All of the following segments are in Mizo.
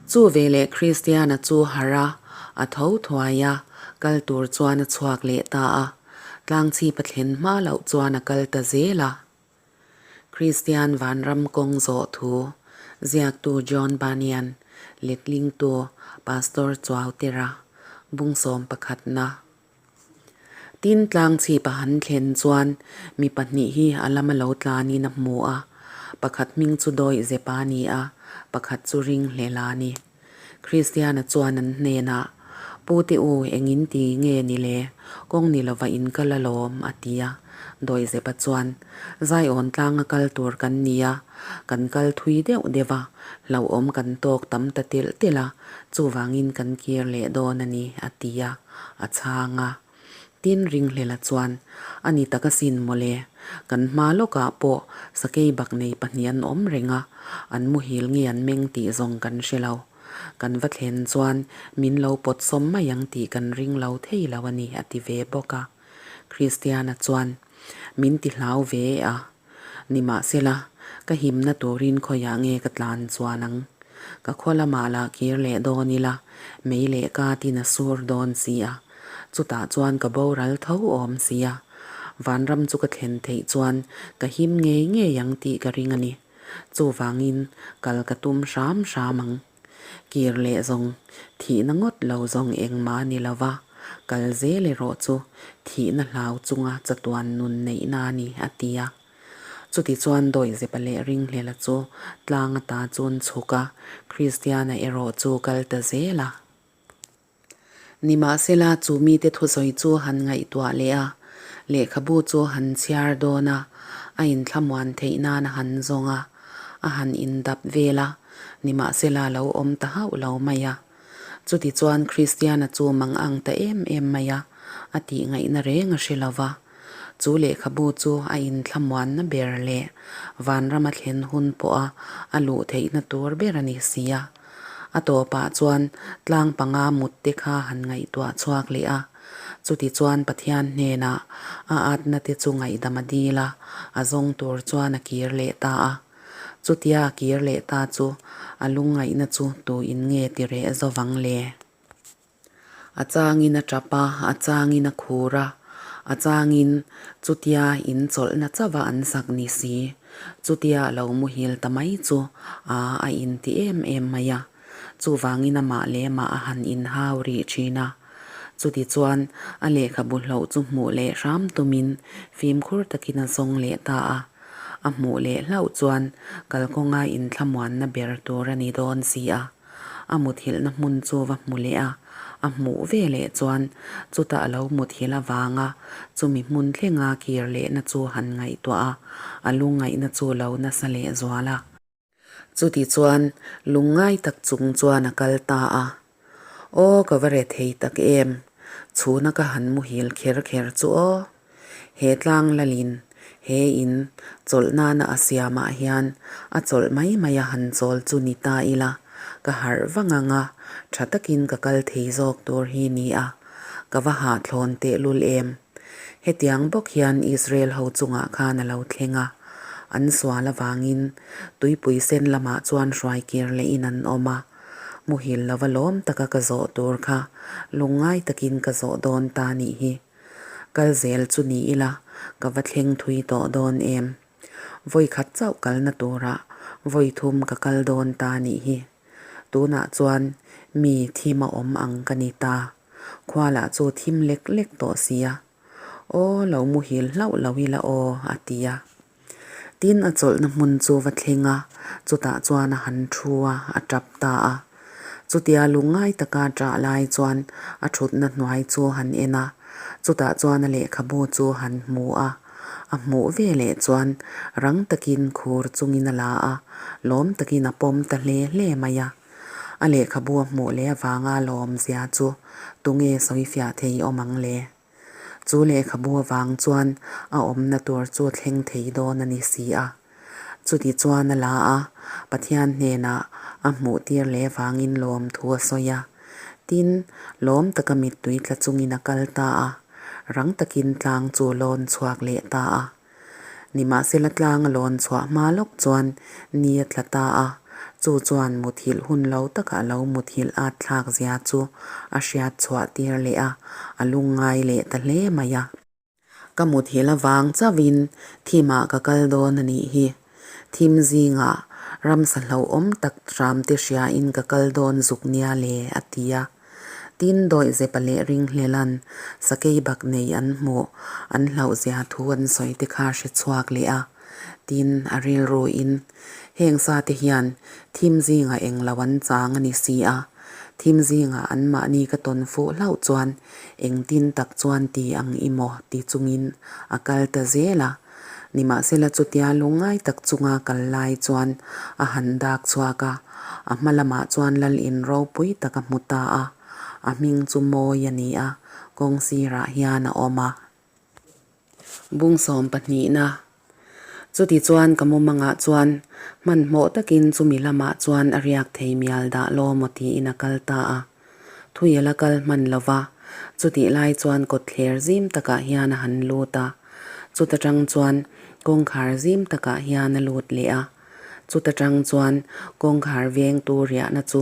Chu veleh Kristiana chu harh a, a tho thuai a, kal tur chuan a chhuak leh ta a. Tlangchhipa thlen hma loh chuan a kal ta zel a. Kristian Vanram kawng zawh thu ziaktu John Bunyan, letlingtu Pastor Chuautera, Bungsawm pakhatna. Tin, tlangchhipa han thlen chuan mi pahnih hi a lama lo tlanin a hmu a, pakhat hming chu Dawih Zepa a ni a, pakhat chu Ringhlela a ni. Kristiana chuan an hnenah, Pu te u, engin ti nge ni le? Kawng ni lova in kal alawm, a ti a. Dawih Zepa chuan, Zaiawn tlanga kal tur kan ni a, kan kal thui deuh deuh a, hlauhawm kan tawk tam ta telh telh a, chuvangin kan kir leh dawn a ni, a ti a. A chhang a. Tin Ringhlela chuan, A ni tak asin mawle, kan hma lawkah pawh sakei bak nei pahnih an awm reng a, an muhil nge an meng tih zawng kan hre lo. Kan va thlen chuan min lo pawt sawm mai ang tih kan ring lo thei lo a ni, a ti ve bawk a. Kristiana chuan, Min ti hlau ve a. Nimahsela, ka himna turin khawiah nge ka tlan chuan ang? Ka khaw lamah lah kir leh dawn ila, mei leh ka tin a sur dawn si a, chutah chuan ka boral tho awm si a. Vanram chu ka thlen theih chuan ka him ngei ngei ang tih ka ring a ni. Chuvangin kal ka tum hram hram ang. Kir leh zawng, thihna ngawt lo zawng engmah a ni lo va, kal zel erawh chu thihna hlau chunga chatuan nun neihna a ni, a ti a. Chutichuan Dawihzepa leh Ringhlela chu tlang ata chun chhuk a, Kristiana erawh chu kal ta zel a. Nimahsela chu mite thusawi chu han ngaihtuah leh a, lehkhabu chu han chhiar dawn a, a inthlamuan theih nan a han zawng a, a han indap vel a, nimahsela lo awm ta hauh lo mai a. Chutichuan Kristiana chu mang ang ta em em mai a, a tih ngaihna reng a hre lo va. Chu lehkhabu chu a inthlamuanna ber leh vanrama thlen hun pawha a luh theihna tur ber a ni si a. A tawpah chuan tlang panga mut te kha han ngaihtuah chhuak leh a. Chuti chuan Pathian hnenah a atna te chu ngaihdam a dil a, a zawng tur chuan a kir leh ta a. Chutia a kir leh ta chu a lungngaihna chu tuin nge ti reh zovang le? A changin a tap a, a changin a khur a, a changin chutia in chawlhna chauh a an sak ni si. Chutia a lo muhil ta mai chu a a inti em em mai a. Chuvangin amah leh mah a han inhau rih thin a. Chutichuan a lehkhabu hloh chu hmuh leh hram tumin fimkhur takin a zawng leh ta a. A hmuh leh hlauh chuan kalkawnga inthlamuanna ber tur a ni dawn si a. A muthilhna hmun chu va hmu leh a, a hmuh ve leh chuan chutah a lo muthilh avanga chumi hmun thlenga kir lehna chu han ngaihtuah a, a lungngaihna chu lo nasa leh zual a. Chuti chuan lungngai tak chung chuan a kal ta a, Aw ka va re thei tak em, chhuna ka han muhil kher kher chu aw. He tlang lalin he in chawlh nana a siamah hian a chawlh mai mai a han chawl chu ni ta ila, ka harh vang ang a, tha takin ka kal thei zawk tur hi ni a, ka va hahthlawn tehlul em. Hetiang bawk hian Israel ho chungah khan a lo thleng a, an sual avangin tuipui sen lamah chuan hruaikir lehin an awm a, muhil lova lawm taka ka zawh tur kha lungngai takin ka zawh dawn ta nih hi. Kal zel chu ni ila ka va thleng thui tawh dawn em? Vawi khat chauh kalna turah vawi thum ka kal dawn ta nih hi. Tunah chuan mi thim a awm ang ka ni ta. Khua lah chu thim lek lek tawh sia. Aw lo muhil hlauh lo ila aw a ti a. Tin a chawlhna hmun chu va thleng a, chutah chuan a han thu a, a tap ta a. Chutia lungngai taka ṭah lai chuan a ṭhutna hnuai chu han en a, chutah chuan a lehkhabu chu han hmu a. A hmuh ve leh chuan rang takin khur chungin a la a, lawm takin a pawm ta hle hle mai a. A lehkhabu a hmuh leh avanga lawmzia chu tunge sawifiah thei awm ang le? Chu lehkhabu avang chuan a awmna tur chu thleng thei dawn a ni si a. Chuti chuan a la a, Pathian hnenah a hmuh tir leh vangin lawm thu a sawi a. Tin, lawm taka mittui tla chungin a kal ta a, rang takin tlang chu lawn chhuak leh ta a. Nimahsela tlang a lawn chhuah hma lawk chuan ni a tla ta a, Chu chuan muthilh hun lo taka a lo muthilh at thlak zia chu a hriat chhuah tir leh a, a lungngai leh ta hle mai a. Ka muthilh avang chauhin thimah ka kal dawn a nih hi. Thim zingah ramsa hlauhawm tak hramte hriain ka kal dawn zuk nia le, a ti a. Tin, Dawihzepa leh Ringhlelan sakei bak nei an hmuh an hlauhzia thu an sawi te kha hre chhuak leh a. Tin, a rilruin, Heng sate hian thim zingah englo an chang a ni si a, thim zingah anmahni ka tawn fuh hlauh chuan engtin tak chuan ti ang i maw ti chungin a kal ta zel a. Nimahsela chutia lungngai tak chunga kal lai chuan a han dak chhuak a, a hma lamah chuan lal in ropui tak a hmu ta a, a hming chu Mawi a ni a, kawng sirah hian a awm a. Bung sawm pahnihna. Chuti chuan ka mumangah chuan hmanhmawh takin chumi lamah chuan a riak thei mial dah law maw tiin a kal ta a. Thui a la kal hman lo va, chutih lai chuan kawtthler zim takah hian a han lut a. Chuta tang chuan kawngkhar zim takah hian a lut leh a. Chuta tang chuan kawngkhar vengtu riahna chu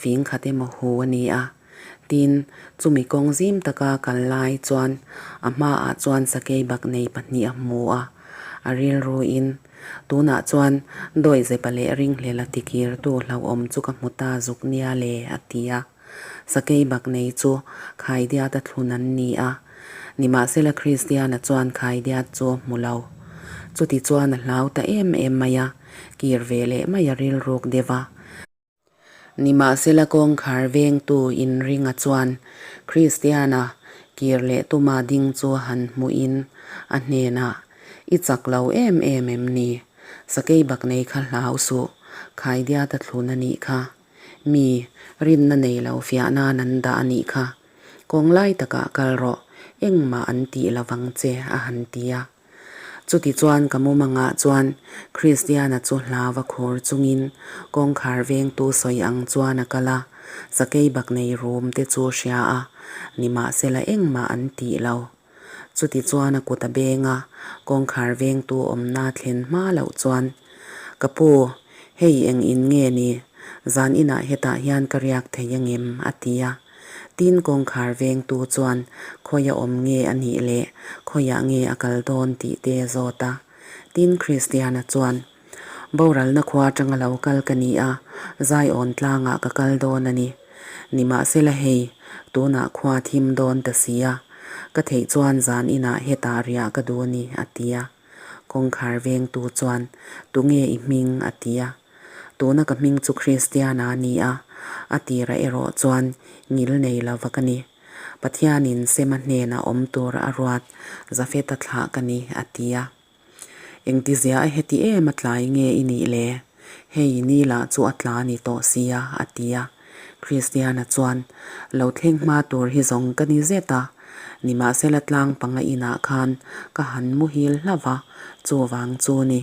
fing khat emaw hu a ni a. Tin, chumi kawng zim taka kal lai chuan a hmaah chuan sakei bak nei pahnih a hmu a, a rilruin, Tunah chuan Dawihzepa leh Ringhlela tikirtu hlauhawm chu ka hmu ta zuk nia le, a ti a. Sakei bak nei chu Khaidiata thlun an ni a. Nimahsela Kristiana chuan Khaidiat chu a hmu lo. Chuti chuan a hlau ta em em mai a, kir ve leh mai a rilruk deuh a. Nimahsela kawngkhar vengtu inringa chuan Kristiana kir leh tuma ding chu han hmuhin a hnenah, I chak lo em em em ni? Sakei bak nei kha hlau suh, khaidiata thlun a nih kha. Mi, rinna nei lo fiah nan an dah a nih kha. Kawng lai takah kal rawh, engmah an tih lovang che, a han ti a. Chutichuan ka mumangah chuan Kristiana chu hla va khur chungin kawngkhar vengtu sawi ang chuan a kal a, sakei bak nei rum te chu hria a, nimahsela engmah an tih lo. Chutichuan a kut a beng a, kawngkhar vengtu awmna thlen hma loh chuan, Ka pu, hei eng in nge ni? Zan inah hetah hian ka riak thei angem? a ti a. Tin kawngkhar vengtu chuan khawi a awm nge a nih leh khawiah nge a kal dawn tih te a zawt a. Tin Kristiana chuan, Boralna khua atanga lo kal ka ni a, Zion tlangah ka kal dawn a ni. Nimahsela hei, tunah khua thim dawn ta si a, ka theih chuan zan inah hetah riah ka duh a ni, a ti a. Kawngkhar vengtu chuan, Tunge i hming? a ti a. Tuna ka hming chu Kristiana a ni a, a tirah erawh chuan ngil nei lova ka ni. Pathianin Sema hnenah awm tur a ruat Jafeta thlah ka ni, a ti a. Engtizia a heti em a tlai nge i nih le? Hei ni lah chu a tla ni tawh sia, a ti a. Kristiana chuan, Lo thleng hma tur hi zawng ka ni zet a, nimahsela tlang panga inah khan ka han muhil hlauh va, chuvang chu ni.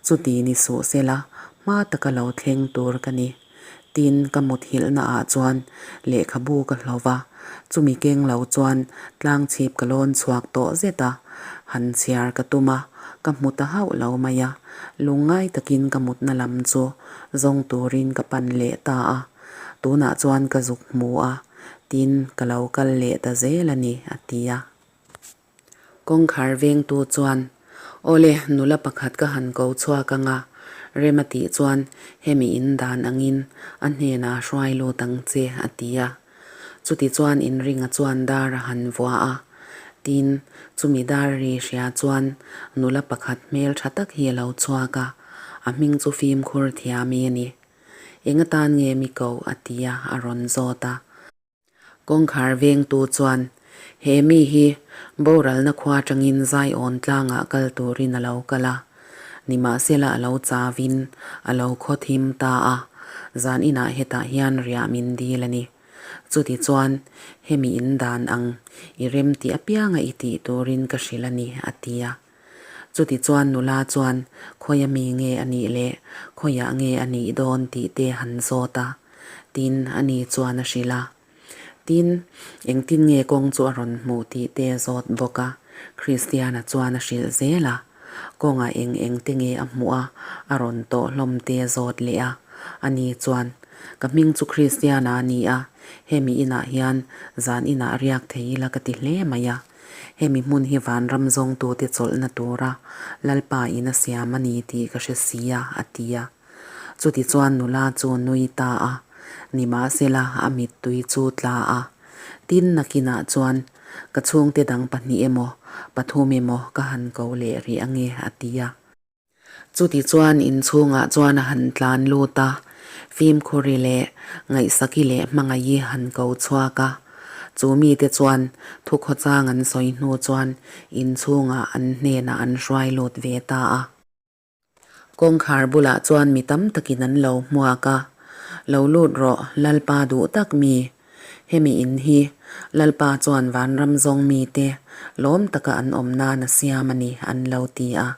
Chuti ni suh sela, hma taka lo thleng tur ka ni. Tin, ka muthilhna ah chuan lehkhabu ka hlo va, chumi keng lo chuan tlangchhip ka lawn chhuak tawh zet a, han chhiar ka tum a, ka hmu ta hauh lo mai a, lungngai takin ka mutna lam chu zawng turin ka pan leh ta a, tunah chuan ka zuk hmu a, tin, ka lo kal leh ta zel a ni, a ti a. Kawngkhar vengtu chuan, Awle, nula pakhat ka han ko chhuak ang a, rem a tih chuan hemi in dan angin a hnenah hruai lut ang che, a ti a. Chuti chuan inringa chuan dar a han vua a. Tin, chumi dar ri hria chuan nula pakhat hmel tha tak hi a lo chhuak a, a hming chu fimkhur thiami a ni. Eng atan nge mi ko? a ti a, a rawn zawt a. Kawngkhar vengtu chuan he mi hi boralna khua atangin Zion tlangah kal turin a lo kal a, nimahsela a lo chavin a lo khaw thim ta a, zan inah hetah hian riah min dil a ni. Chuti chuan hemi in dan ang i rem tih apianga i tih turin ka hrilh a ni, a ti a. Chuti chuan nula chuan khawi a mi nge a nih leh khawiah nge a nih dawn tih te han zawt a, tin ani chuan a hrilh a. Tin, engtin nge kawng chu a rawn hmuh tih te a zawt bawk a, Kristiana chuan a hrilh zel a. Kawngah eng eng te nge a hmuh a, a rawn tawh hlawm te a zawt leh a. Ani chuan, Ka hming chu Kristiana a ni a, hemi inah hian zan inah riak thei ila ka ti hle mai a. Hemi hmun hi vanram zawngtute chawlhna tura Lalpa in a siam a ni tih ka hre si a, a ti a. Chutichuan nula chu nui ta a, nimahsela a mittui chu tla a. Tin nakinah chuan ka chhungte dang pahnih emaw, pathum emaw ka han ko leh rih ange, a ti a. Chutichuan inchhungah chuan a han tlan lut a, fimkhuri leh ngaihsaki leh hmangaihi han ko chhuak a. Chu mite chuan thukhawchang an sawi hnu chuan inchhungah an hnenah an hruai lut ve ta a. Kawngkhar bulah chuan mi tam takin an lo hmuak a, Lo lut rawh, Lalpa duh tak mi. Hemi in hi Lalpa chuan vanram zawng mite lawm taka an awm nan a siam a ni, an lo ti a.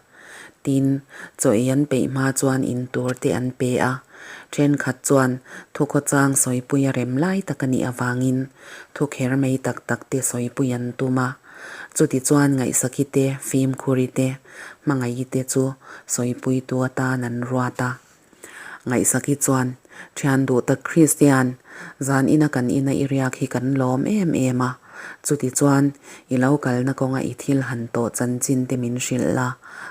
Tin, chaw ei an peih hma chuan in tur te an pe a. Thenkhat chuan thukhawchang sawipui a rem lai tak a nih avangin thu kher mai tak tak te sawipui an tum a. Chutichuan ngaihsaki te, fimkhuri te, hmangaihi te chu sawipuitu atan an ruat a. Ngaihsaki chuan, Thian duh tak Kristian, zan ina kan ina i riak hi kan lawm em em a. Chutichuan, i lo kalna kawnga i thil han tawh chanchin te min hrilh la,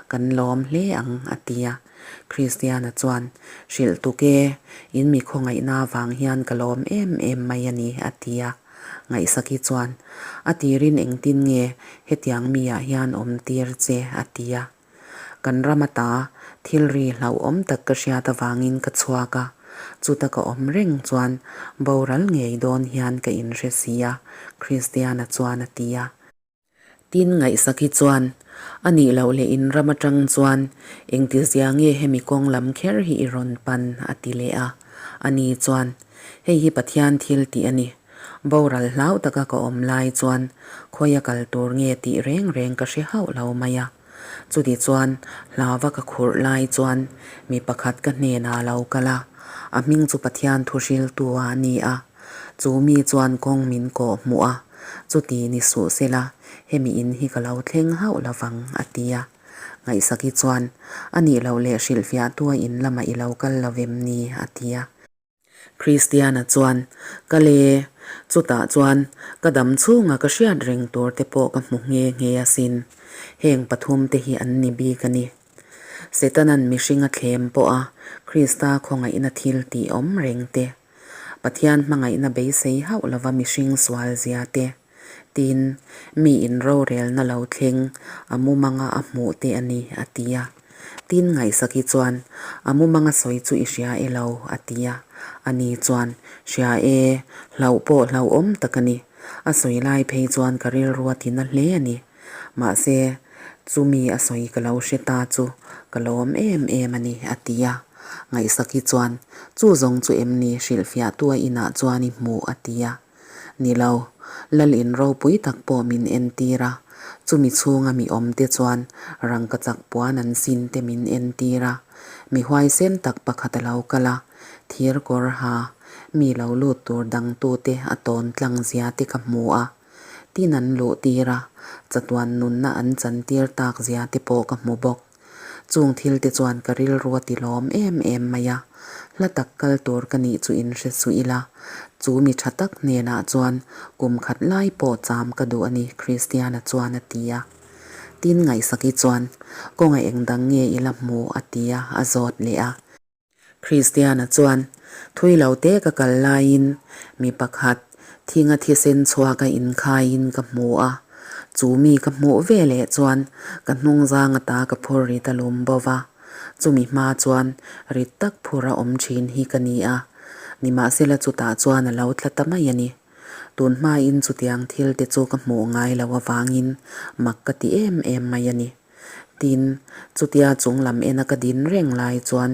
kan lawm hle ang, a ti a. Kristiana chuan, Hrilh tuk e, in mi khawngaihna vang hian ka lawm em em mai a ni, a ti a. Ngaihsaki chuan, A tirin engtin nge hetiang mi ah hian awm tir che? a ti a. Kan ram ata thil ri hlauhawm tak ka hriat avangin ka chhuak a, chuta ka awm reng chuan boral ngei dawn hian ka inhre si a, Kristiana chuan a ti a. Tin Ngaihsaki chuan, A nih loh leh in ram atang chuan engtizia nge hemi kawng lam kher hi i rawn pan? a ti leh a. Ani chuan, Hei hi Pathian thil tih a ni. Boral hlau taka ka awm lai chuan khawia kal tur nge tih reng reng ka hre hauh lo mai a. Chuti chuan hlava ka khurh lai chuan mi pakhat ka hnenah a lo kal a, a hming chu Pathian thuhriltu a ni a. Chu mi chuan kawng min kawh hmuh a, chuti ni suh sela hemi in hi ka lo thleng hauh lovang a ti a. Ngaihsaki chuan, A nih loh leh hrilhfiahtu a in lamah i lo kal lo vem ni? a ti a. Kristiana chuan, Ka le, chutah chuan ka dam chhunga ka hriat reng tur te pawh ka hmu nghe nghe asin. Heng pathum te hi an ni bik a ni. Setanan mihring a thlem pawh a Krista khawngaihna thil tih awm reng te, Pathian hmangaihna beisei hauh lova mihring sual zia te, Tin, mi in rorelna lo thleng a mumanga a hmuh te a ni, a ti a. Tin, Ngaihsaki chuan, A mumanga sawi chu i hria e lo, a ti a. Ani chuan, Hria e, hlauh pawh hlauhawm tak a ni. A sawi lai phei chuan ka rilru a tina hle a ni. Mahse, chumi a sawi ka lo hre ta chu ka lawm em em a ni, a ti a. Ngaihsaki chuan, Chu zawng chu em ni hrilhfiahtu a inah chuan i hmuh, a ti a. Ni lo, Lal in ropui tak pawh min entir a, chumi chhunga mi awmte chuan rangkachak puan an sin te min entir a, mi huaisen tak pakhat a lo kal a, thir kawr ha, mi lo lut tur dangtute a tawn tlang zia te ka hmu a, tin an luh tir a, chatuan nunna an chantir tak zia te pawh ka hmu bawk. Chung thil te chuan ka rilru a ti lawm em em mai a, hla tak kal tur ka nih chu inhre suh ila, chu mi tha tak hnenah chuan kum khat lai pawh cham ka duh a ni, Kristiana chuan a ti a. Tin Ngaihsaki chuan, Kawnga eng dang nge i la hmu? a ti a, a zawt leh a. Kristiana chuan, Thui lo te ka kal laiin mi pakhat thinga thisen chhuak a inkhaiin ka hmu a, chu mi ka hmuh ve leh chuan ka hnungzang ata ka phur rit a lum bo va, chumi hma chuan rit tak phur a awm thin hi ka ni a, nimahsela chutah chuan a lo tla ta mai a ni. Tun hmain chutiang thil te chu ka hmuh ngai lo avangin mak ka ti em em mai a ni. Tin, chutia chung lam ena ka din reng lai chuan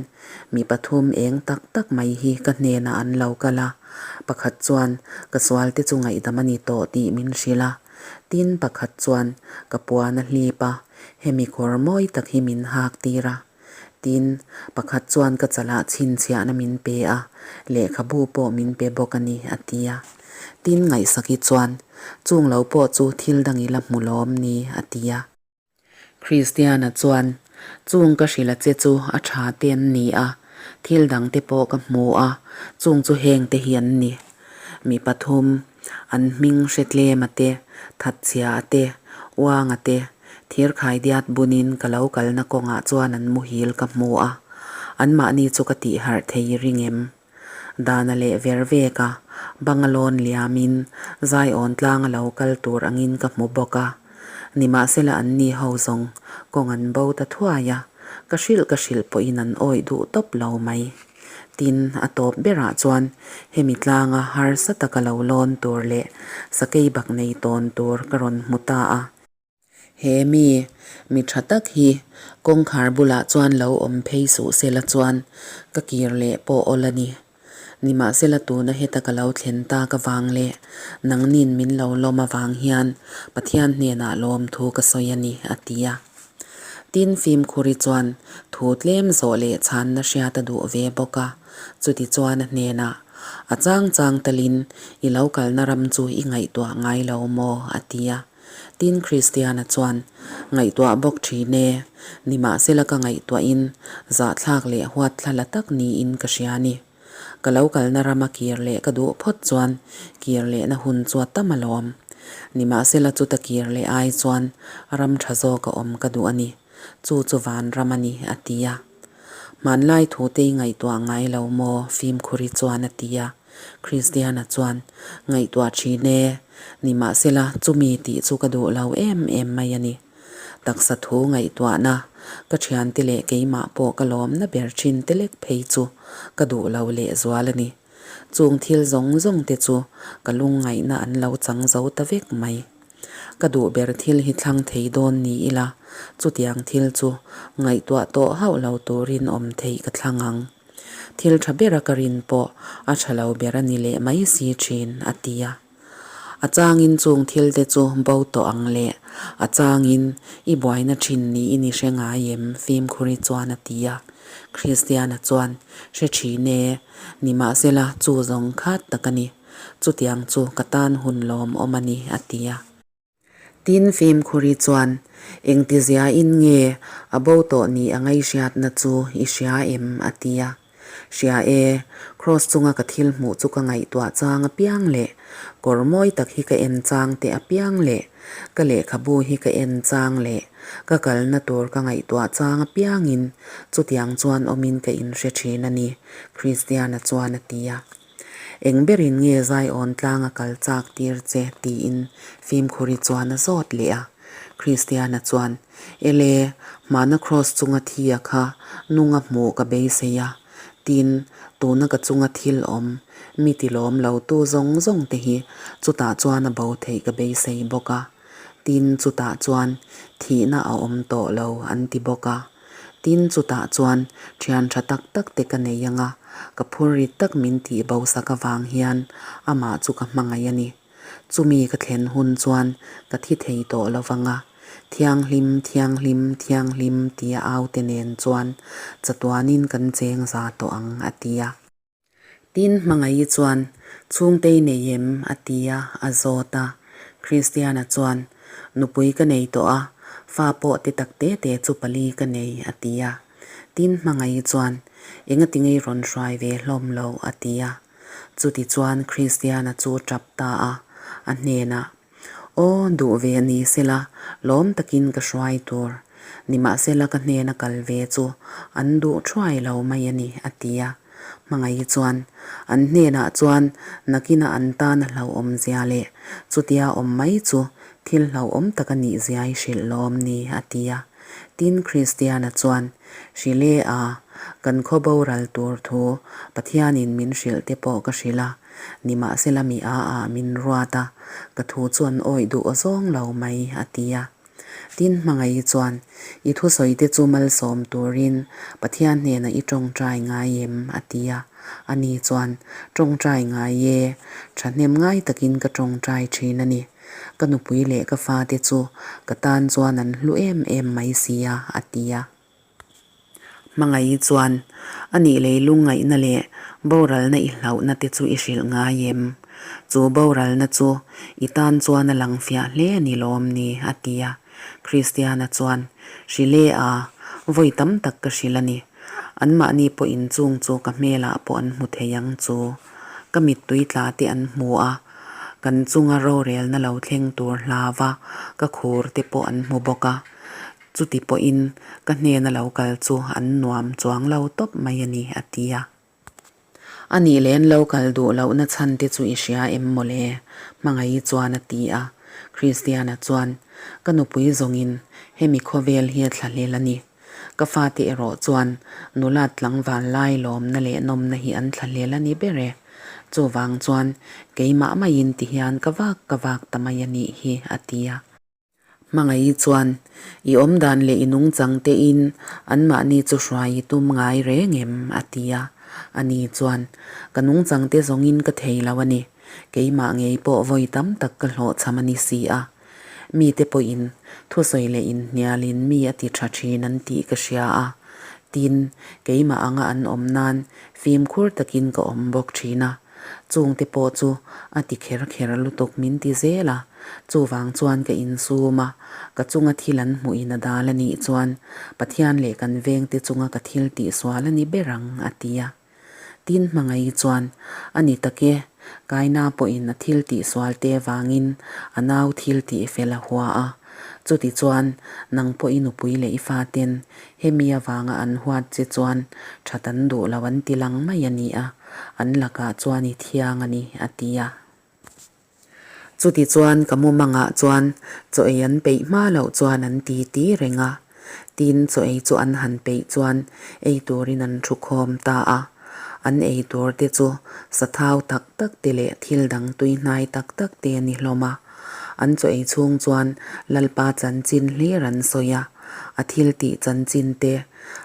mi pathum eng tak tak mai hi ka hnenah an lo kal a, pakhat chuan ka sualte chu ngaihdam a ni tawh tih min hrilh a, tin pakhat chuan ka puan a hlip a, hemi kawr mawi tak hi min hak tir a. Tin, pakhat chuan ka chalah chhinchhiahna min pe a, lehkhabu pawh min pe bawk a ni, a ti a. Tin, Ngaihsaki chuan, Chung lo pawh chu thil dang i la hmu lawm ni, a ti a. Kristiana chuan, Chung ka hrilh a che chu a tha te an ni a. Thil dangte pawh ka hmu a, chung chu hengte hi an ni. Mi pathum, an hming hre tlema te, thatchhia a te, uanga te, thirkhai diat bunin ka lo kalna kawngah chuan an muhil ka hmu a, anmahni chu ka tihharh thei ring em? Dana leh ver vek a, banga lawn liamin Zaiawn tlanga lo kal tur angin ka hmu bawk a. Nimahsela anni ho zawng kawng an bo ta thuai a, ka hrilh ka hrilh pawhin an awih duh tawp lo mai. Tin, a tawp berah chuan hemi tlanga harsa taka lo lawn tur leh sakei bak nei tawn tur ka rawn hmu ta a. He mi, mi tha tak hi kawngkhar bulah chuan lo awm phei suh sela chuan ka kir leh pawh awl a ni. Nimahsela tuna heta ka lo thlen tak avang leh nangnin min lo lawm avang hian Pathian hnenah lawmthu ka sawi a ni, a ti a. Tin, fimkhuri chuan thu tlem zawh leh chhanna hriat a duh ve bawk a, chutichuan a hnenah, A chang chang talin i lo kalna ram chu i ngaihtuah ngai lo maw? a ti a. Tin, Kristiana chuan, Ngaihtuah bawk thin e, nimahsela ka ngaihtuahin zahthlak leh huatthla la tak niin ka hria a ni. Ka lo kalna rama kir leh ka duh phawt chuan kir lehna hun chu a tam alawm. Nimahsela chuta kir leh ai chuan ram tha zawk a awm ka duh a ni. Chu chu vanram a ni, a ti a. Hmanlai thute i ngaihtuah ngai lo maw? Fimkhuri chuan a ti a. Kristiana chuan, Ngaihtuah thin e, nimahsela chumi tih chu ka duh lo em em mai a ni. Taksa thu ngaihtuahna, ka thiante leh keimah pawh ka lawmna ber thin te lek phei chu ka duh lo lehzual a ni. Chung thil zawng zawng te chu ka lungngaihna an lo chang zo ta vek mai. Ka duh ber thil hi thlang thei dawn ni ila, chutiang thil chu ngaihtuah tawh hauh lo turin awm theih ka thlang ang. Thil tha bera ka rin pawh a tha lo ber a ni leh mai si thin, a ti a. A changin chung thil te chu bo tawh ang le, a changin i buaina thin niin i hre ngai em? Fimkhuri chuan a ti a. Kristiana chuan, Hre thin e, nimahsela chu zawng khat tak a ni. Chutiang chu ka tan hun lawmawm a ni, a ti a. Tin, Fimkhuri chuan, Engtiziain nge a bo tawh ni a ngaihriatna chu i hria em? a ti a. Hria e, Kraws chunga ka thil hmuh chu ka ngaihtuah chang apiang leh kawr mawi tak hi ka en chang teh apiang leh ka lehkhabu hi ka en chang leh ka kalna tur ka ngaihtuah chang apiangin chutiang chuan awmin ka inhre thin a ni, Kristiana chuan a ti a. Eng berin nge Zion tlang a kal chak tir che? tiin fimkhuri chuan a zawt leh a. Kristiana chuan, Ele, hmana kraws chunga thi a kha nunga hmuh ka beisei a, tin, tuna ka chunga thil awm, mi tilawm lo tu zawng zawng te hi chutah chuan a bo theih ka beisei bawk a, tin, chutah chuan thihna a awm tawh lo an ti bawk a. Tin, chutah chuan thian tha tak tak te ka nei ang a, ka phur rit tak min tih bo sak avang hian amah chu ka hmangaih a ni. Chumi ka thlen hun chuan ka thi thei tawh lo vang a, Thianghlim, Thianghlim, Thianghlim tia au te nen chuan chatuanin kan cheng za tawh ang, a ti a. Tin, Hmangaih chuan, Chhungtei nei em? a ti a, a zawt a. Kristiana chuan, Nupui ka nei tawh a, fa pawh ti tak te te chu pali ka nei, a ti a. Tin, Hmangaih chuan, Engati ngei rawn hruai ve hlawm lo? a ti a. Chuti chuan Kristiana chu tap ta a, a hnenah, Aw, duh ve a ni sela, lawm takin ka hruai tur. Nimahsela ka hnena kal ve chu an duh thuai lo mai a ni, a ti a. Hmangaih chuan, An hnenah chuan nakina an tan a hlauhawm zia leh chutia awm mai chu thil hlauhawm tak a nih zia i hrilh lawm ni, a ti a. Tin, Kristiana chuan, Hrilh e a, kan khaw boral tur thu Pathianin min hrilh te pawh ka hrilh a, Nimahsela mi a ah min ruat a, ka thu chu an awih duh aw zawng lo mai, a ti a. Tin, Hmangaih chuan, I thusawi te chu malsawm turin Pathian hnenah i tawngtai ngai em? a ti a. Ani chuan, Tawngtai ngai e, thahnem ngai takin ka tawngtai thin a ni. Ka nupui leh ka fate chu ka tan chuan an hlu em em mai si a, a ti a. Hmangaih chuan, A nih leilung ngaihna leh boralna i hlauhna te chu i hrilh ngai em? Chu boralna chu i tan chuan a lang fiah hle a ni lawm ni? a ti a. Kristiana chuan, Hrilh e a, vawi tam tak ka hrilh a ni. Anmahni pawhin chung chu ka hmelah pawh an hmu thei ang chu. Ka mittui tla te an hmu a, kan chunga rorelna lo thleng tur hlava ka khur te pawh an hmu bawk a. Chuti pawhin ka hnena lo kal chu an nuam chuang lo tawp mai a ni, a ti a. A nih leh an lo kal duh lohna chhan te chu i hria em mawle? Hmangaih chuan a ti a. Kristiana chuan, Ka nupui zawngin hemi khawvel hi a thlahlel a ni. Ka fate erawh chuan nulat tlangval lai lawmna leh nawmna hi an thlahlel a ni ber e. Chuvang chuan keimah maiin ti hian ka vak ka vak ta mai a nih hi, a ti a. Hmangaih chuan i awm dan leh i nungchang tein anmahni chu hruai i tum ngai reng em? a ti a. Ani chuan, Ka nungchang te zawngin ka thei lo a ni. Keimah ngei pawh vawi tam tak ka hlawhchham a ni si a. Mite pawhin thusawi leh inhnialin mi a ti tha thin an tih ka hria a. Tin, keimah anga an awm nan fimkhur takin ka awm bawk thin a. Chungte pawh chu a ti kher kher lutuk min ti zel a, chuvang chuan ka insum a, ka chunga thil an hmuhin a dal a nih chuan Pathian leh kan vengte chunga ka thil tihsual a ni ber ang, a ti a. Tin hmangaih chuan, A ni tak e, Kaina pawhin a thil tihsual te vangin a nau thil tih fel a hua a, chutichuan nang pawh i nupui leh i faten Hemi avanga an huat che chuan that an duh lo an ti lang mai a ni a, an lakah chuan i thiang a ni, a ti a. Chuti chuan ka mumangah chuan chaw ei an peih hma loh chuan an ti ti reng a. Tin, chaw ei chu an han peih chuan ei turin an thu khawm ta a. An ei tur te chu sathau tak tak te leh thil dang tuihnai tak tak te a ni hlawm a. An chaw ei chhung chuan Lalpa chanchin hlir an sawi a. A thil tih chanchin te,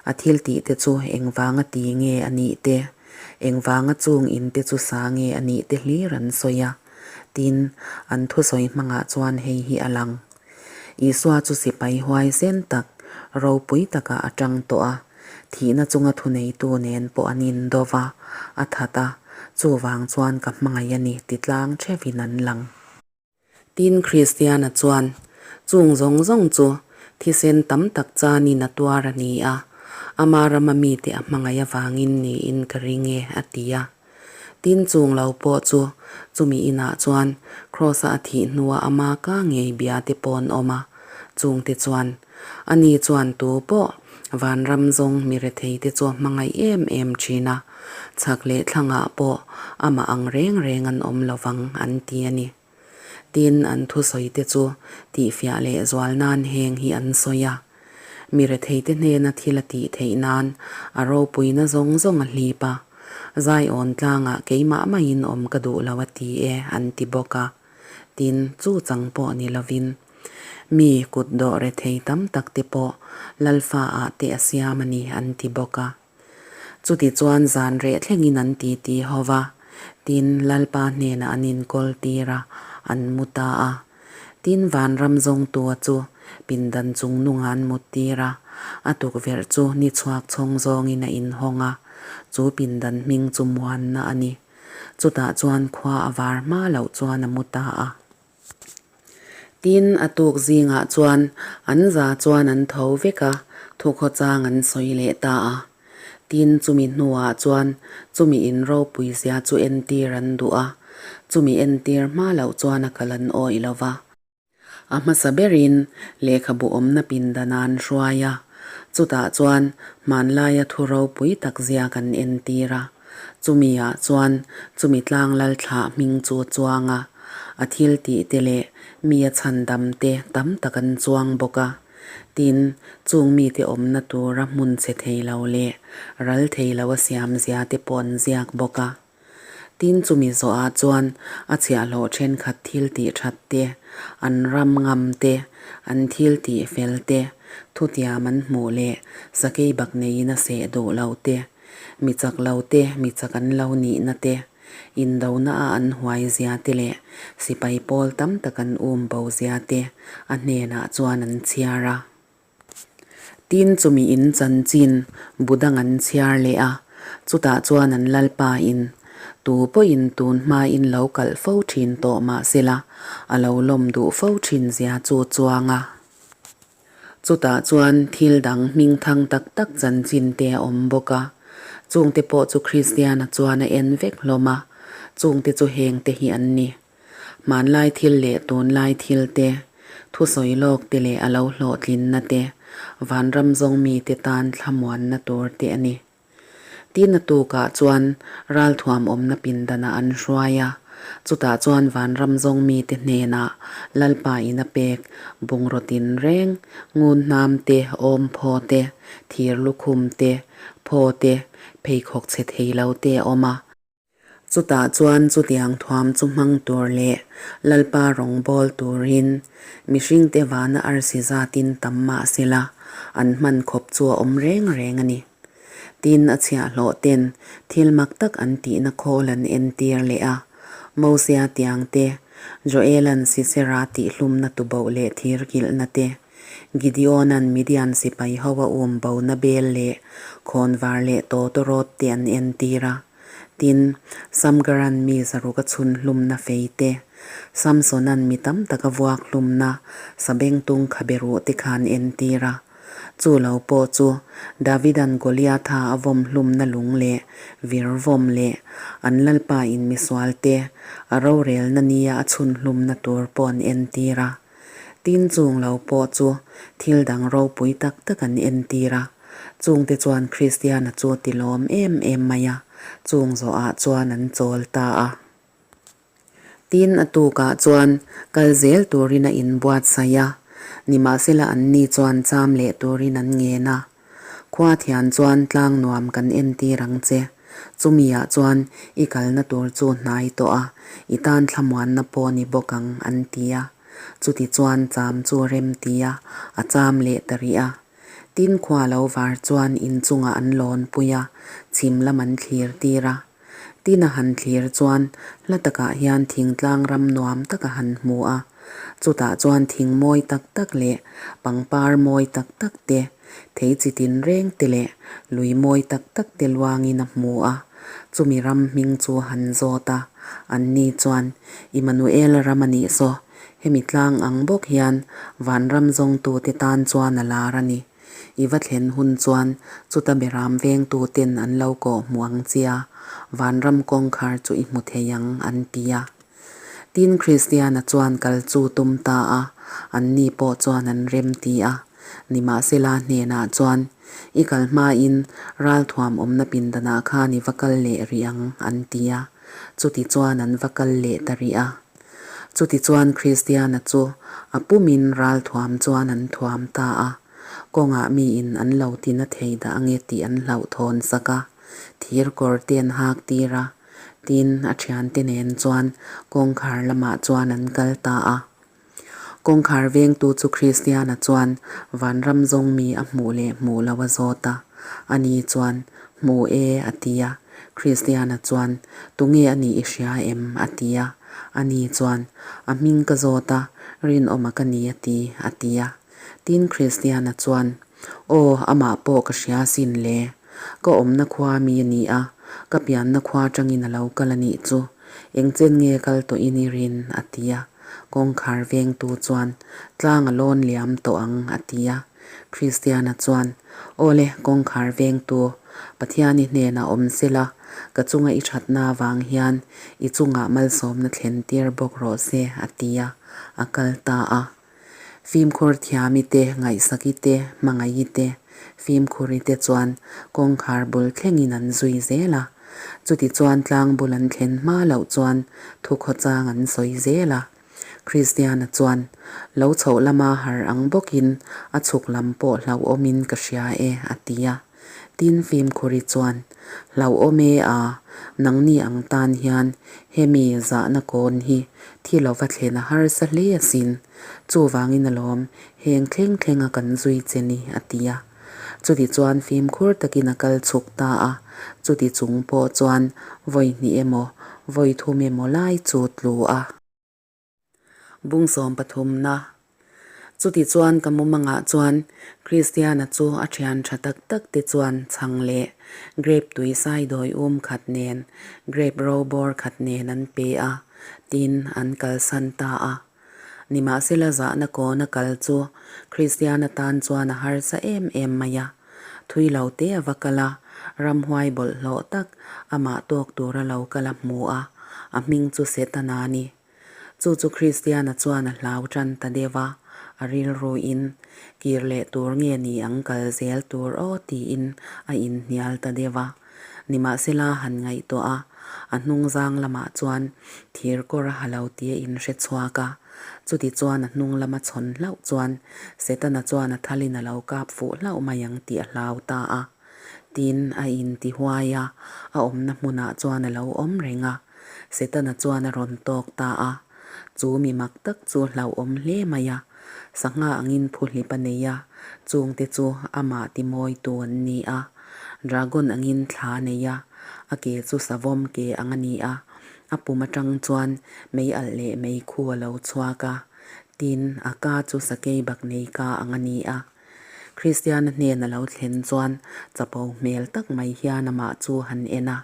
a thil tih te chu engvanga ti nge a nih te, engvanga chung in te chu sa nge a nih te hlir an sawi a. Tin, an thusawi hmangah chuan hei hi a lang. Isua chu sipai huaisen tak, ropui takah a tang tawh a, thihna chunga thuneitu nen pawh an indo va, a that a, chuvang chuan ka hmangaih a ni ti tlang theuhin an lang. Tin, Kristiana chuan, Chung zawng zawng chu thisen tam tak chanin a tuar a ni a, ama rama mite a hmangaih avangin niin ka ring e, a ti a. Tin, chung lo pawh chu chumi inah chuan Kraws-a a thih hnua ama ka ngei bia te pawh an awm a, chungte chuan, Ani chuan tu pawh vanram zawng mi rethei te chu a hmangaih em em thin a, chhak leh thlangah pawh amah ang reng reng an awm lo vang an ti a ni. Tin, an thusawi te chu tihfiah leh zual nan heng hi an sawi a. Mi rethei te hnena thil a tih theih nan a ropuina zawng zawng a hlip a, Zaiawn tlangah keimah maiin awm ka duh lo a ti e an ti bawk a. Tin, chu chang pawh ni lovin mi kut dawh rethei tam tak te pawh Lalfa ah te a siam a ni an ti bawk a. Chuti chuan zan reh thlengin an ti ti ho va, tin Lalpa hnenah an inkawl tir a, an mu ta a. Tin vanram zawngtua chu pindan chung nungah an mut tir a, a tukverh chu ni chhuak chhawng zawngin a inhawng a, chu pindan hming chu muanna a ni. Chutah chuan khua a var hma loh chuan a mu ta a. Tin, a tuk zingah chuan an za chuan an tho vek a, thukhawchang an sawi leh ta a. Tin, chumi hnuah chuan chumi in ropui zia chu entir an duh a, chumi entir hma loh chuan a kal an awih lo va. A hmasa berin lehkhabu awmna pindan a an hruai a, chutah chuan hmanlaia thu ropui tak zia kan entir a. Chumi ah chuan chumi tlang lal thlah hming chu a chuang a, a thil tih te leh mi a chhandam te tam tak an chuang bawk a. Tin, chung mite awmna tura hmun chhe thei lo leh ral thei lo a siam zia te pawh an ziak bawk a. Tin chumi zawhah chuan a chhiahhlawh thenkhat thil tih that te, an ram ngam te, an thil tih fel te, thutiam an hmuh leh sakei bak neiin a seh duh lo te, mi chak lo te, mi chak an lo nihna te, indona a an huai zia te leh sipai pawl tam tak an um bo zia te a hnenah chuan an chhiar a. Tin chumi in chanchin bu dang an chhiar leh a, chutah chuan an lalpa in tu pawhin tun hmain lo kalh fo thin tawh mah sela a lo lawm duh fo thin zia chu chuang a. Chutah chuan thil dang hmingthang tak tak chanchin te a awm bawk a, chungte pawh chu Kristiana chuan a en vek hlawm a, chungte chu hengte hi an ni. Hmanlai thil leh tunlai thil te, thusawi lawk te leh a lo hlawhtlinna te, vanram zawng mite tan thlamuanna tur te a ni. Tin a tukah chuan ralthuam awmna pindanah an hruai a, chutah chuan vanram zawng mite hnenah Lalpa in a pek bungraw tinreng, ngun hnam te, awmphaw te, thir lukhum te, phaw te, pheikhawk chhe thei lo te a awm a. Chutah chuan chutiang thuam chu hmang tur leh Lalpa rawngbâwl turin mihringte vana arsi zatin tam mah sela an hman khawp chu a awm reng reng a ni. Tin, a chhiahhlawh ten thil mak tak an tihna khawl an entir leh a, Mosia tiang te, Joela'n Sisera tihhlumna tuboh leh thir kilhna te, Gideona'n Midian sipai ho a um bona bel leh khawnvar leh tawtawrawt te an entir a. Tin, Samgara'n mi zaruk a chhun hlumna fei te, Samsona'n mi tam tak a vuak hlumna sabengtung khabe ruh te kha an entir a. Chu lo pawh chu Davida'n Goliatha a vawm hlumna lung leh vir vawm leh an Lalpa in misual te a rorelna nia a chhun hlumna tur pawh an entir a. Tin chung lo pawh chu thil dang ropui tak tak an entir a, chungte chuan Kristiana chu ti lawm em em mai a, chung zawhah chuan an chawl ta a. Tin a tukah chuan kal zel turin a inbuatsaih a, nimahsela anni chuan cham leh turin an ngen a. Khua thian chuan tlang nuam kan entir ang che. Chumiah chuan i kalna tur chu hnai tawh a, i tan thlamuanna pawh ni bawk ang, an ti a. Chuti chuan cham chu rem ti a, a cham leh ta rih a. Tin khua lo var chuan inchungah an lawn pui a, chhim lam an thlir tir a. Tin a han thlir chuan hla takah hian thingtlang ram nuam tak a han hmu a. Chutah chuan thing mawi tak tak leh pangpar mawi tak tak te, thei chi tinreng te leh lui mawi tak tak te luangin a hmu a. Chumi ram hming chu a han zawt a, anni chuan, Immanuela ram a nih saw, hemi tlang ang bawk hian vanram zawngtute tan chuan a lar a ni. I va thlen hun chuan chuta beram vengtu ten an lo kawh hmu ang chia, vanram kawngkhar chu i hmu thei ang, an ti a. Tin, Kristiana chuan kal chu tum ta a, anni pawh chuan an rem ti a. Nimahsela hnenah chuan, I kal hmain ralthuam awmna pindanah khan i va kal leh rih ang, an ti a. Chuti chuan an va kal leh ta rih a. Chutichuan Kristiana chu a pumin ralthuam chuan an thuam ta a, kawngah miin an lo tina thei dah ange tih an hlauhthawn sak a, thir kawr te an hak tir a, tin a thiante nen chuan kawngkhar lamah chuan an kal ta a. Kawngkhar vengtu chu Kristiana chuan vanram zawng mi a hmuh leh hmuh lo a zawt a, ani chuan, Hmu e, a ti a. Kristiana chuan, Tunge a nih i hria em? a ti a. Ani chuan, A hming ka zawt a, rinawma ka ni a ti, a ti a. Tin Kristiana chuan, Aw, amah pawh ka hria sin le. Ka awmna khua mi a ni a, ka pianna khua atangin a lo kal a nih chu. Engchen nge kal tawhin i rin? a ti a. Kawngkhar vengtu chuan, Tlang a lawn liam tawh ang, a ti a. Kristiana chuan, Awle, kawngkhar vengtu, Pathian i hnenah awm sela, ka chunga i thatna avang hian i chungah malsawmna thlen tir bawk rawh se, a ti a, a kal ta a. Fimkhur thiami te, ngaihsaki te, hmangaih te, fimkhuri te chuan kawngkhar bul thlengin an zui zel a. Chutichuan tlang bul an thlen hma loh chuan thukhawchang an sawi zel a. Kristiana chuan, Lo chhoh lama har ang bawkin a chhuk lam pawh hlauhawmin ka hria e, a ti a. Tin fimkhuri chuan, Hlauhawm e a, nangni ang tan hian hemi zahna kawn hi thi lova thlen a harsa hle asin. Chuvangin alawm heng thleng thlenga kan zui che ni, a ti a. Chuti chuan fimkhur takin a kal chhuk ta a, chuti chung pawh chuan vawi hnih emaw, vawi thum emaw lai chu tlu a. Bung sawm pathumna. Chuti chuan ka mumangah chuan Kristiana chu a thian tha tak tak te chuan chhang leh grape tui saidawi um khat nen, grape ro bawr khat nen an pe a, tin an kalsan ta a. Nimahsela zahna kawna kal chu Kristiana tan chuan a harsa em em mai a. Thui lo te a va kal a, ramhuai bawlhhlawh tak amah tawk tura lo kal a hmu a, a hming chu Setana a ni. Chu chu Kristiana chuan a hlau tan ta deuh a, a rilruin, Kir leh tur nge ni ang kal zel tur aw tiin a inhnial ta deuh a. Nimahsela han ngaihtuah a, a hnungzang lamah chuan thir kawr a ha lo tih a inhre chhuak a. Chuti chuan a hnung lama chhawn hlauh chuan Setana chuan a thalin a lo kap fuh hlauh mai ang tih a hlau ta a. Tin, a inti huai a, a awmna hmunah chuan a lo awm reng a. Setana chuan a rawn tawk ta a. Chu mi mak tak chu hlauhawm hle mai a, sangha angin phuhlip a nei a, chungte chu amah timawitu an ni a. Dragon angin thla a nei a, a ke chu savawm ke ang a ni a, a pum atang chuan mei alh leh mei khu a lo chhuak a, tin, a ka chu sakei bak nei ka ang a ni a. Kristiana hnen a lo thlen chuan chapo hmel tak mai hian amah chu han en a,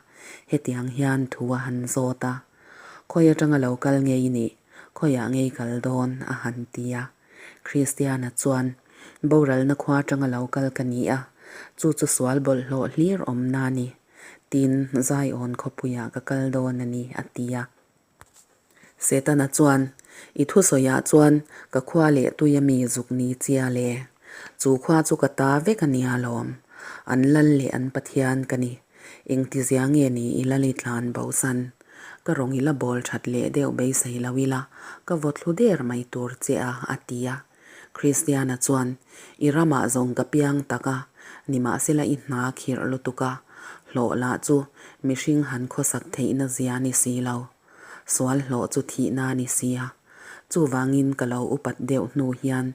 hetiang hian thu a han zawt a, Khawi atanga lo kal ngei nih, khawiah ngei kal dawn? a han ti a. Kristiana chuan, Boralna khua atanga lo kal ka ni a, chu chu sual bawlhhlawh hlir awmna a ni. Tin, Zion khawpuiah ka kal dawn a ni, a ti a. Setana chuan, I thusawiah chuan ka khua leh tuia mi zuk ni chia le. Chu khua chu ka ta vek a nia lawm. An lal leh an Pathian ka ni. Engtizia nge ni i lal i tlan bosan? Ka rawng i la bawl that leh deuh beisei lo ila, ka vaw thlu der mai tur che a, a ti a. Kristiana chuan, I ramah zawng ka piang tak a, nimahsela i hna khirh lutuk a, hlawh lah chu mihring han khawsak theihna zia ni si lo. Sual hlawh chu thihna ni si a. Chuvangin ka lo upat deuh hnu hian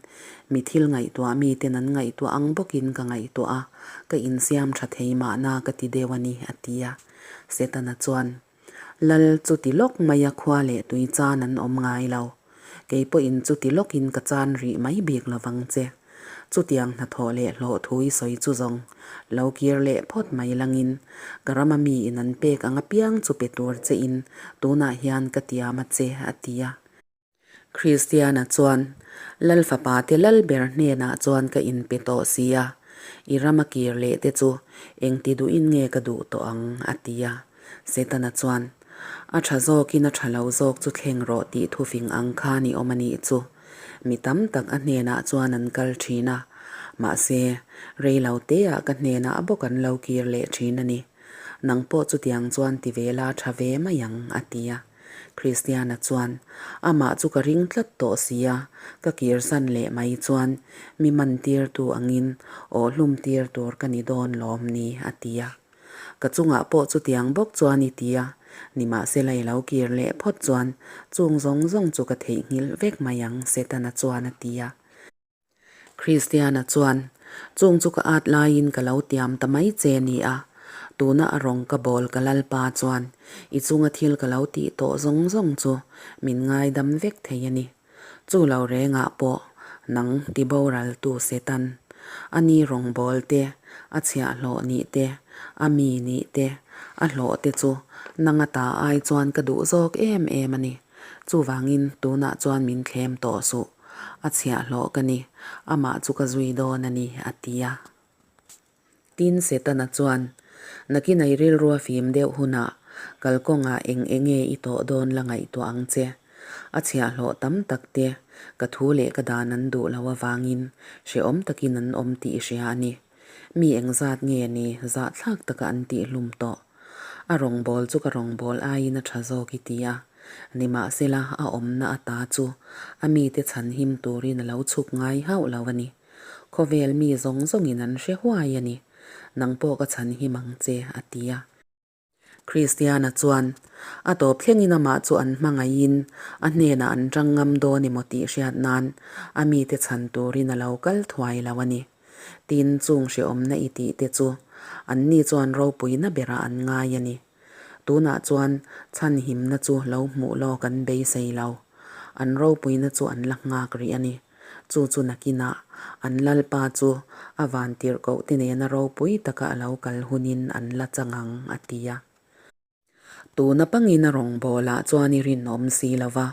mi thil ngaihtuah miten an ngaihtuah ang bawkin ka ngaihtuah a, ka insiam tha thei mahna ka ti deuh a ni, a ti a. Setana chuan, Lal chu ti lawk mai a khua leh tui chan an awm ngai lo. Kei pawhin chu ti lawkin ka chan rih mai bik lovang che. Chutiang hnathawh leh hlawh thu i sawi chu zawng lo kir leh phawt mai langin ka rama mi in an pek ang apiang chu pe tur che in tunah hian ka tiam a che, a ti a. Kristiana chuan, Lal fapa te lal ber hnenah chuan ka inpe tawh si a, i rama kir leh te chu engti duhin nge ka duh tawh ang, a ti a. Setana chuan, A tha zawkin a tha lo zawk chu thleng rawh tih thufing ang khan i awm a nih chu. Mi tam tak a hnenah chuan an kal thin a, mahse, rei lo teah ka hnenah bawk an lo kir leh thin a ni. Nang pawh chutiang chuan ti ve la tha ve mai ang, a ti a. Kristiana chuan, Amah chu ka ring tlat tawh si a, ka kirsan leh mai chuan mi man tirtu angin aw hlum tir tur ka ni dawn lawm ni, a ti a. Ka chungah pawh chutiang bawk chuan i ti a, nimahsela i lo kir leh phawt chuan chung zawng zawng chu ka theihnghilh vek mai ang, Setana chuan a ti a. Kristiana chuan, Chung chu ka at laiin ka lo tiam ta mai che ni a, tuna a rawng ka bawl ka Lalpa chuan i chunga thil ka lo tih tawh zawng zawng chu min ngaidam vek thei a ni. Chu lo rengah pawh nang ti boraltu Setan, a ni rawngbawl te, a chhiahhlawh nih te, a mi nih te, a hlawh te chu nang ata ai chuan ka duh zawk em em a ni. Chuvangin tunah chuan min thlem tawh suh. A chhiahhlawh ka ni, amah chu ka zui dawn a ni, a ti a. Tin, Setana chuan, Nakin a i rilrua fim deuh hunah kalkawngah eng enge i tawh dawn la ngaihtuah ang che. A chhiahhlawh tam tak te ka thu leh ka dan an duh lo avangin hrehawm takin an awm tih i hria a ni. Mi engzat nge ni zahthlak taka an tihhlum tawh? A rawngbâwl chu ka rawngbâwl aiin a ṭha zâwk i ti a. Nimahsela, a awmna ata chu a mite chhanhim turin a lo chhuk ngai hauh lo a ni. Khawvel mi zawng zawngin an hre huai a ni. Nang pawh ka chhanhim ang che, a ti a. Kristiana chuan, A tawp thlengin amah chu an hmangaihin a hnenah an ṭang ngam dawn emaw tih hriat nan a mite chhan turin a lo kal thuai lo a ni. Tin, chung hrehawmna i tih te chu anni chuan ropuina berah an ngai a ni. Tunah chuan chhanhimna chu lo hmuh lawk an beisei lo. An ropuina chu an la nghak rih a ni. Chu chu nakinah an Lalpa chu a vantirhkoh te nena ropui taka a lo kal hunin an la chang ang, a ti a. Tuna pangin a rawngbawlah chuan i rinawm si lo va.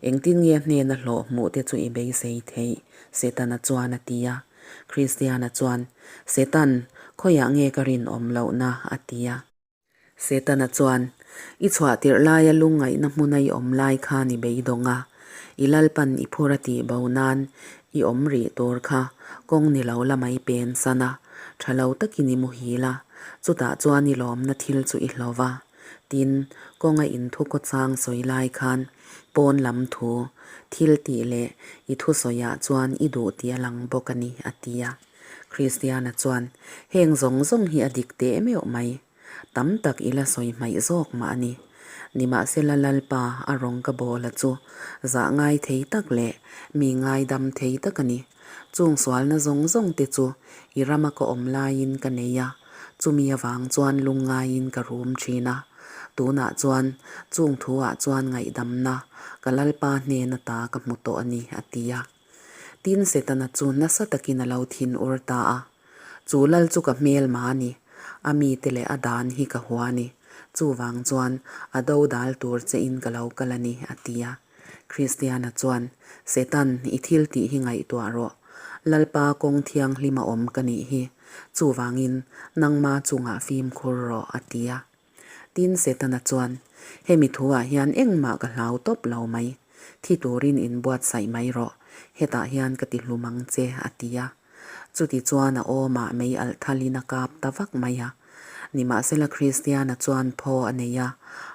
Engtin nge a hnena hlawh hmuh te chu i beisei theih? Setana chuan a ti a. Kristiana chuan, Setan, khawiah nge ka rinawm lohna? a ti a. Setana chuan, I chhuah tirh laia lungngaihna hmuna i awm lai khan i beidawng a, i Lalpan i phur a tih bo nan i awm rih tur kha kawng ni lo lama i pen san a, tha lo takin i muhil a, chutah chuan i lawmna thil chu i hlo va. Tin, kawnga inthu kawchang sawi lai khan pawn lam thu, thil tih leh i thusawiah chuan i duh tih a lang bawk a ni, a ti a. Kristiana chuan, Heng zawng zawng hi a dik teh meuh mai. Tam tak i la sawi hmaih zawk mah a ni. Nimahsela Lalpa a rawng ka bawla chu zah ngai thei tak leh mi ngaidam thei tak a ni. Chung sualna zawng zawng te chu i rama ka awm laiin ka nei a, chumi avang chuan lungngaiin ka rum thin a. Tunah chuan chung thu-ah chuan ngaihdamna ka Lalpa hnena ta ka hmu tawh a ni, a ti a. Tin Setana chu nasa takin a lo thin ur ta a. Chu lal chu ka hmelma a ni, a mite leh a dan hi ka hua a ni. Chuvang chuan a dodal tur che in ka lo kal a ni, a ti a. Kristiana chuan, Setan, i thil tih hi ngaihtuah rawh. Lalpa kawng thianghlim a awm ka nih hi. Chuvangin nangma chungah fimkhur rawh, a ti a. Tin, Setana chuan, Hemi thuah hian engmah ka hlau tawp lo mai. Thi turin inbuatsaih mai rawh. Hetah hian ka ti hlum ang che, a ti a. Chuti chuan a awmah mei alh thalin a kap ta vak mai a. Nimahsela Kristiana chuan phaw a nei a,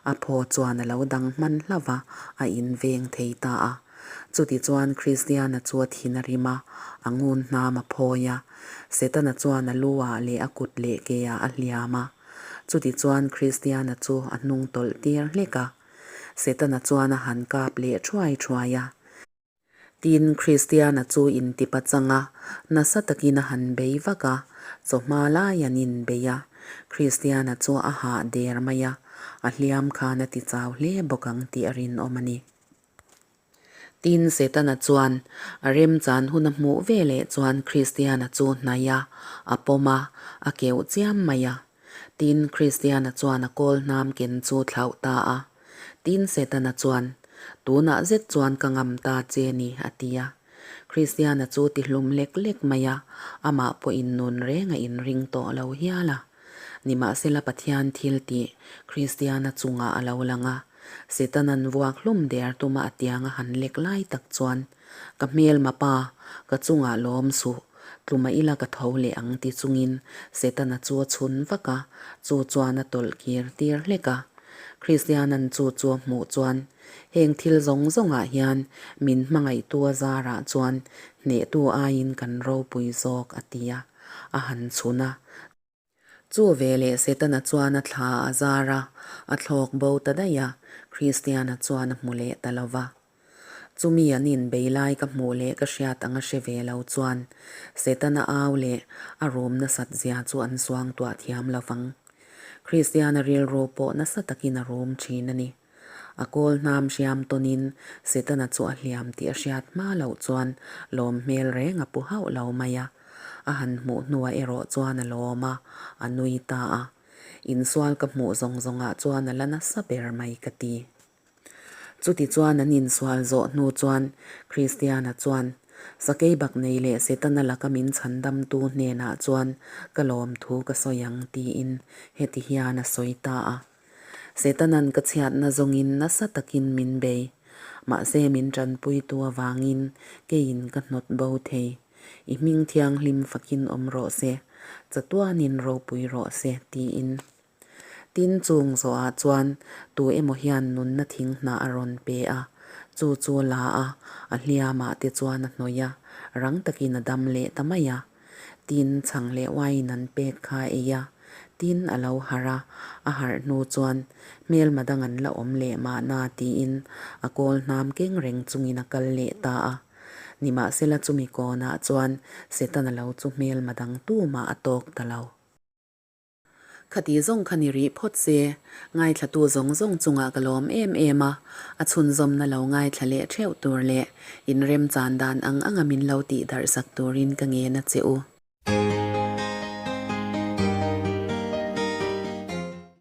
a phaw chuan a lo dang hman hlauh va, a inveng thei ta a. Chuti chuan Kristiana chu a thin a rim a, a ngun hnam a phawi a. Setana chuan a lu ah leh a kut leh ke ah a hliam a. Chutichuan Kristiana chu a hnung tawlh tir hlek a. Setana chuan a han kap leh thuai thuai a. Tin, Kristiana chu intipa chang a, nasa takin a han bei vak a, chawhma lai an inbei a. Kristiana chu a hah der mai a, a hliam khan a ti chau hle bawk ang tih a rinawm a ni. Tin, Setana chuan a remchan hun a hmuh ve leh chuan Kristiana chu hnaih a, a pawm a, a keuh chiam mai a. Tin, Kristiana chuan a kawl hnam ken chu thlauh ta a. Tin, Setana chuan, Tunah zet chuan ka ngam ta che ni, a ti a. Kristiana chu ti hlum lek lek mai a, amah pawhin nun reng a inring tawh lo hial a. Nimahsela Pathian thil tih Kristiana chungah a lo lang a, Setanan vuak hlum der tuma a tiang a han lek lai tak chuan, Ka hmelma pa, ka chungah lawm suh, tluma ila ka tho leh ang ti chungin Setana chu a chhun vak a, chu chuan a tawlh kir tir hlek a. Kristianan chu chu a hmuh chuan, Heng thil zawng zawngah hian min hmangaihtu a zarah chuan hnehtu aiin kan ropui zawk a ti a, a han chhun a. Chu veleh Setana chuan a thla a zar a, a thlawk bo ta daih a, Kristiana chuan a hmu leh ta lo va. Chumi an inbei lai ka hmuh leh ka hriat anga hre ve lo chuan Setana au leh a rum nasat zia chu an suangtuah thiam lo vang. Kristiana rilru pawh nasa takin a rum thin a ni. A kawl hnam hriam tawnin Setana chu a hliam tih a hriat hma loh chuan lawm hmel reng a pu hauh lo mai a. A han hmuh hnuah erawh chuan a lawm a, a nui ta a. Insual ka hmuh zawng zawngah chuan a la nasa ber mai ka ti. Chuti chuan an insual zawh hnu chuan Kristiana chuan, Sakei bak nei leh Setana laka min chhandamtu hnenah chuan ka lawmthu ka sawi ang tiin heti hian a sawi ta a. Setanan ka chhiatna zawngin nasa takin min bei. Mahse min tanpuitu avangin keiin ka hnawt bo thei. I hming thianghlim fakin awm rawh se, chatuanin ropui rawh se, tiin. Tin chung zawhah chuan tu emaw hian nunna thing hnah a rawn pe a, chu chu la a, a hliamah te chuan a hnawih a, rang takin a dam leh ta mai a. Tin, chhang leh wine an pek kha a ei a, tin a lo harh a, a harh hnu chuan hmelma dang an la awm leh mahna tiin a kawl hnam keng reng chungin a kal leh ta a. Nimahsela chumi kawnah chuan Setana lo chu hmelma dang tumah a tawk ta lo. Khati zawng kha ni rih phawt se, ngaithlatu zawng zawng chungah ka lawm em em a, a chhunzawmna lo ngaithla leh theuh tur leh inremchan dan ang anga min lo tih darhsak turin ka ngen a che u.